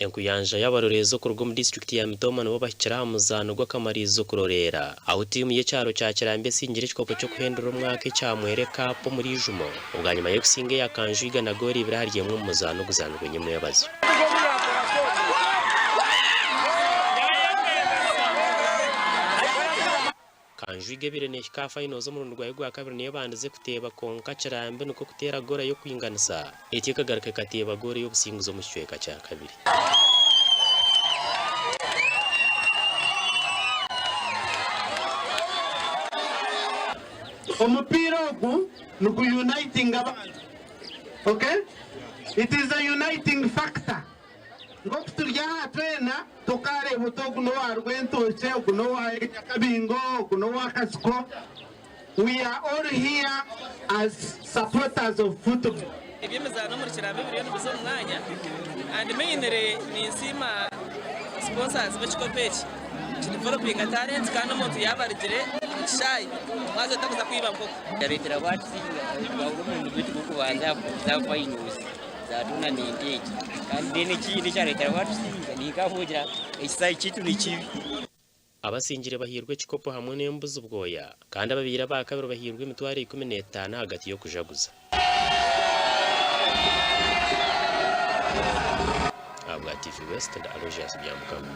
Enkuyanja y'abaroreezi okuruga omu disiturikiti ya Mitooma nibo bahikire aha muzaano gw'akamariirizo kuroreera ahu tiimu y'ekyaro kya Kirambi esingire ekikopo ky'okuhendera omwaka ekya Mwere Cup omuri Ijumo obwanyima y'okusinga eya Kanjwiga na goolo ibiri ahari emwe omu muzaano oguzaanirwe nyimwebazyo. Kanjwiga ebaire neehika aha finals omurundi gwayo gwa kabiri niyo ebandize kuteeba kwonka Kirambi nikwo kuteera goolo y'okwinganisa etyo ekagaruka ekateeba goolo y'obusinguzi omu kicweka kya kabiri. Omupiira ogu nigu unitinga abantu okay it is a uniting factor. Nk'oku turi aha twena, tokaareeba oti ogu n'owa Rwentookye, ogu n'owa Nyakabingo, ogu n'owa Kasiko. We are all here as supporters of football. Eby'emizaano omuri Kirambi biriyo nibiza omu mwanya and mainly ninsiima sponsors b'ekikopo eki nikidevelopinga talent kandi omuntu yaaba arugire omu kishaayi omwazi otakuza kwiba nkoko. Kyareetera baatusinga twahurira omurundi gwaitu gw'okubanza kuza aha finals. za tournament egi kandi then ekindi ekyaretera batusinga ninkahogira ekisaayi kyaitu nikibi. Abasingire bahairwe ekikopo hamwe n'embuzi bwoya kandi ababaire abakabiri bahairwe emitwaro 15 ahagati y'okujaguza. Ahabwa TV West ndi Aloysius Byamukama.